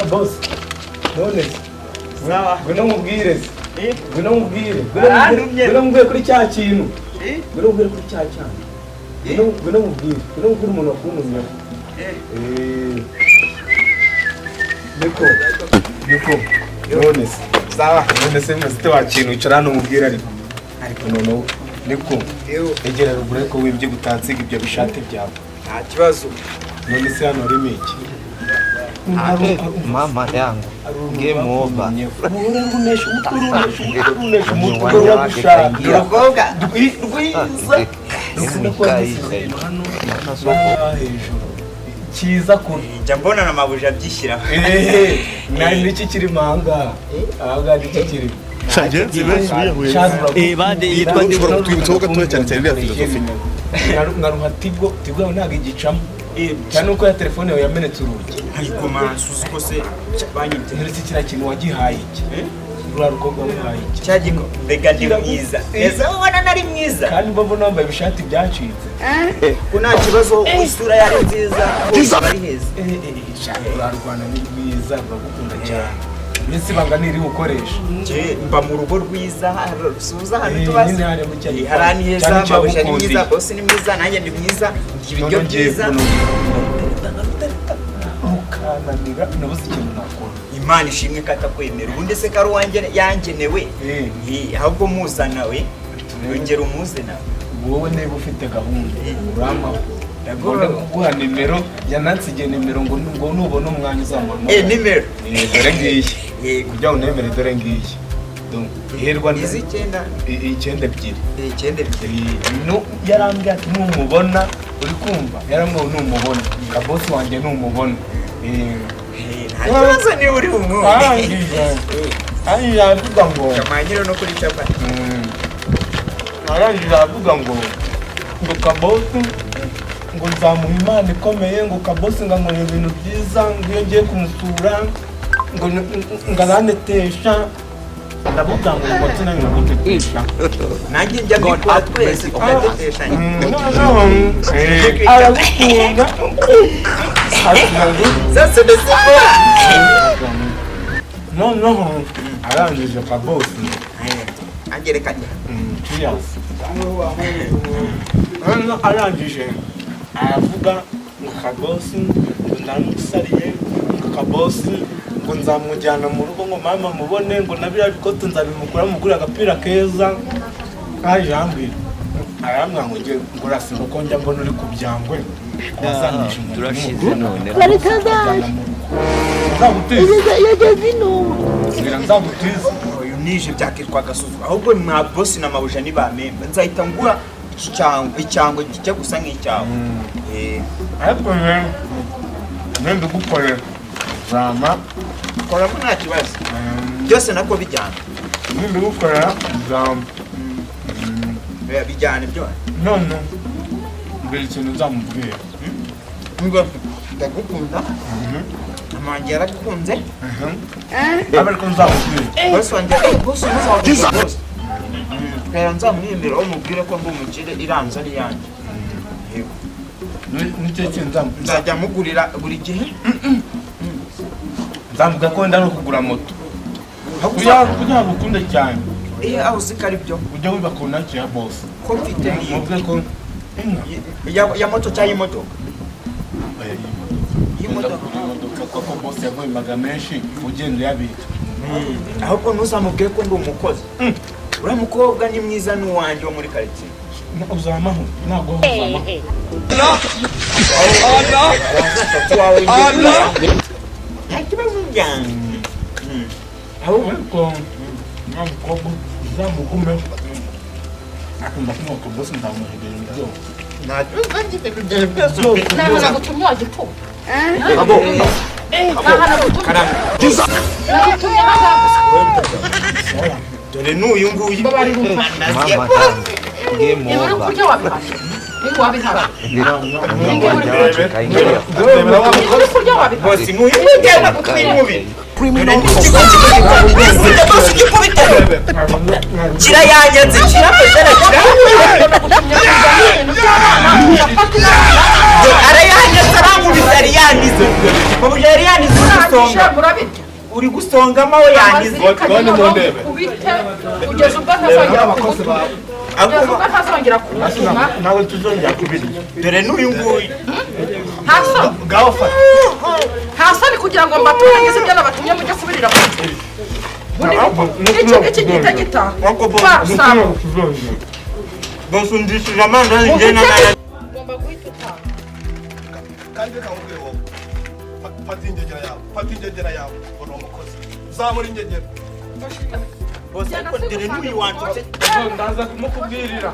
Boss, none se? Sawa. Ngwino nkubwire se. Eh? Ngwino nkubwire. Ngwino Arantumye. ngwino nkubwire kuri cya kintu. Eh? Ngwino nkubwire kuri cya cyana. Ngwino, ngwino nkubwire. Ngwino nkubwire umuntu wakuntumyeho. Eh. Eh. Niko. Niko. None se? Sawa. None se mfite wa kintu, icara hano nkubwire ariko. Ariko noneho niko. Ewe. Egera ruguru ariko wibye gutansiga ibyo bishate byawe. Nta kibazo. None se hano harimo iki? Mama yangu, game over. Urunesha umutwe, urunesha umutwe, urunesha umutwe, Mwanjye uragushaka. Urukobwa. Rwiza rukunda kuba Imukayi. hano no hejuru cyiza kure. Njya mbona na mabuja abyishyiraho. Nari niki kirimo ahangaha? Ahangaha niki kirimo? Shagenzi benshi biyahuye. Bande yitwa Ushobora kutwibutsaho gatoya cyane cyane iriya filozofi? Nkaruha Tigo. Tigo yawe ntabwo igicamo cyane uko ya telefone yawe yamenetse urugi. Ariko mansuzi ko se banyibye. Nturetse kiriya kintu wagihaye iki? Ruriya rukobwa wamuhaye iki? Cyagiko mbega ndi mwiza. Ese ubona nari mwiza? Kandi mbona wambaye ibishati byacitse. Ko nta kibazo, isura yari nziza, hose ari heza. Urarwana, ni rwiza, ruragukunda cyane. Mbese ibanga ni iri ukoresha? Njye mba mu rugo rwiza, rusuza ahantu Eh, tuba. Nyine hariya muri cya Eh, hariya ni heza, cyane mabuja ni cyagukundiye. mwiza, boss ni mwiza, nanjye ndi mwiza, ndya ibiryo Noneho ngiye byiza. Rukananira, nabuze ikintu nakora. Imana ishimwe ko atakwemera. Ubundi se ko ari uwanjye yangenewe? Eh. Eh, ahubwo muzana we, yongera umuze nawe. Wowe niba ufite gahunda urampaho, ngomba kuguha nimero yanansigiye, nimero ngo nubona umwanya uzamuhamagara. Eh, nimero. Eh, dore ngiyi. Yego. Kugira ngo unemere, dore ngiyi. Donc, iherwa Izi icyenda. Icyenda ebyiri. Eh, icyenda ebyiri. No, yarambwiye ati numubona, uri kumva, yarambwiye ngo numubona kabosi wanjye, numubona. Eh, nta kibazo niba uri bumwumve. Arangije aravuga ngo Kamanyiro no kuri capati. Arangije aravuga ngo kabosi ngo nzamuha impano ikomeye, ngo kabosi ngo ankorera ibintu byiza, ngo iyo ngiye kumusura ngo arantetesha. Ndavuga ngo sinange ndagutetesha. Nanjye njya mbikora, twese tugateteshanya. Aragukunda. Sasa ndetse Noneho arangije kabosi. Angerekanye. Cheers. Noneho arangije aravuga ngo kabosi ngo ndamusariye, ngo kabosi ngo nzamujyana mu rugo, ngo mama mubone, ngo na biriya bikote nzabimukura, mugurira agapira keza. Arangije arambwira ngo njye ngo urasimba ko njya mbona uri ku byangwe wazanyije. Turashize none. Nzagutiza. Yageze ino. Ngira nzagutiza. Uyu nije byakitwa agasuzuguro. Ahubwo mwa bosi na mabuja nibamemba nzahita ngura iki cyangwa icyangwe kijya gusa nk'icyawe. Eh, Ariko rero nibigukorera zama. Koramo nta kibazo, byose nako bijyana. Nibigukorera zama. Eh, bijyana ibyo. None mbere ikintu nzamubwira. Ngo ndagukunda, mama wanjye yaragukunze. Abe ariko nzamubwira. Bosi wanjye, eh, bosi ntuzamubwira bosi. Rero nzamwemera umubwire ko ndi umukire, iranze ari iyanjye. Yego. Nicyo kintu nzamubwira. Nzajya mugurira buri gihe. Nzamubwira ko wenda no kugura moto kugira ngo ukunde cyane. Eh, aho uzi ko ari byo. Ujya wiba ku ntoki ya bosi. Ko mfite niyo. Mubwire ko inka. Ya moto cyangwa imodoka? Oya, y'imodoka. Y'imodoka. Kugura imodoka kuko bosi yaguhembaga menshi ugenda uyabika. Ahubwo ntuzamubwire ko ndi umukozi. Uriya mukobwa ni mwiza, ni uwanjye wo muri karitsiye. Uzamaho, ntabwo uzamaho. Wazafata uwawe njye nta kibazo byanjye. Ariko nta mukobwa uzamugumeho, akunda kumwaka bosi, nzamuha ibintu byose. Nta kibazo mfite ibyo byose. Ntabwo nagutumye wa gituba. Abo. Ntabwo nagutumye. Karame. Nagutumye ahangaha. Dore n'uyu nguyu. Mbabarira umfashe. Mama yangu, game Ibi uri over. kurya wabihashe. Niba wabihashe. Mwanjye wacu kaingia. Uri kurya wabihashe. Bosi n'uyu nguyu ugenda kutwinubira. Dore n'ikigo kikubita bosi gikubita. Kirayanyanze, kirafashe, arakira. Arayanyanze, arankubita, yari yanize. Mabuja yari yanize umusonga. Murabirya. Uri gusongamo aho yangize. Azirikanye noneho kubite kugeza ubwo ntazongera kugutuma, kugeza ubwo ntazongera kugutuma. Ntabwo tuzongera kubirya. Dore n'uyu nguyu. Nta soni. Ngaho fata. Nta soni kugira ngo mbaturangize ibyo nabatumye mujye kubirira mu nzu. Iki ngiki gihita gitaha. Saba. Basundishije amandazi njye na Ugomba guhita utaha. Kandi reka nkubwire wowe, fata ingegera yawe, fata ingegera yawe, ngo ni umukozi zamura ingegera. Bose, ariko dore n'uyu wanditse. Ndaza kumukubwirira,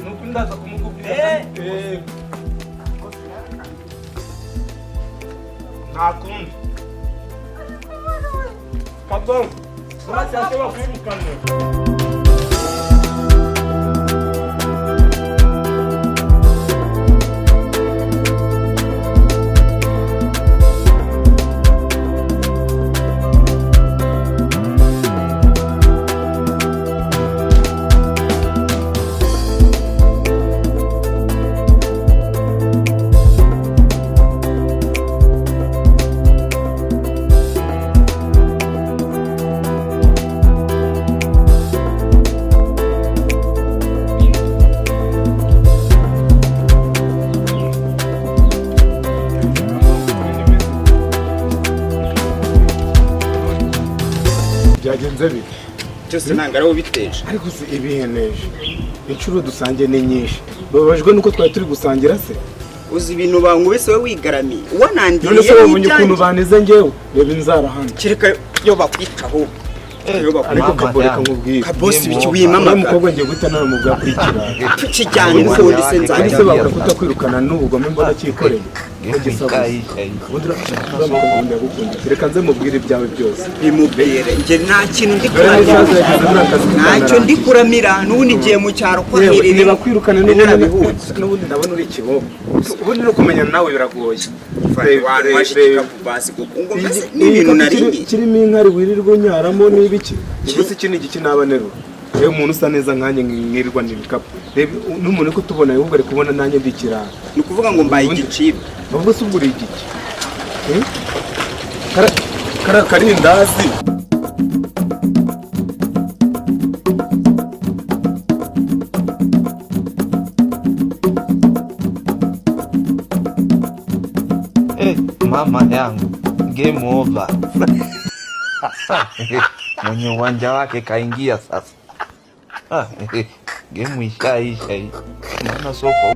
nuko ndaza kumukubwira. Nta kundi kabongo uracyashobora kwirukana. Byagenze bite? Byose ntabwo ari wowe ubiteje. Ariko si ibiheneje, inshuro dusangiye ni nyinshi, bababajwe nuko twari turi gusangira se? Uzi ibintu bankubise wowe wigaramiye wanandiriye. None se wabonye ukuntu banize? Ngewe reba inzara hano. Kereka yo bakwica ahubwo yo bakwica. Ariko kabo, reka nkubwire. Kabosi, ibiki Uriya wimamaga? mukobwa ngiye guhita naramubwakurikira. Kijyanye n'ubundi se Kandi nzajya se babura kutakwirukana n'ubugome mbona cyikoreye ko gisabuze? Ubundi uriya mukobwa wundi yagukunda, reka nze mubwire ibyawe byose. Bimubere, njye nta kintu ndi Dore kuramira. n'isaza yageze muri akazi. Ntacyo ndi kuramira, n'ubundi ngiye mu cyaro ko Yewe, hirira. nibakwirukane n'ubundi. Narabihunze. N'ubundi ndabona uri ikiboko, ubundi no kumenyana nawe biragoye. Waje igikapu basi kuko ngo mbese n'ibintu nariye. Kirimo inkari wirirwa unyaramo n'ibiki? Ubwo se iki ni igiki naba nterura? Reba umuntu usa neza nkanjye nkirirwa n'ibikapu. Reba n'umuntu uri kutubona ahubwo ari kubona nanjye ndi ikirara. Ni ukuvuga ngo mbaye igicibwa. Ubwo se ubwo uri igiki? Eh? Kara karindazi. Eh, mama yangu, game over. Mwenye uwanja wake kaingia sasa. Ah, game ishaisha hii. Maana soko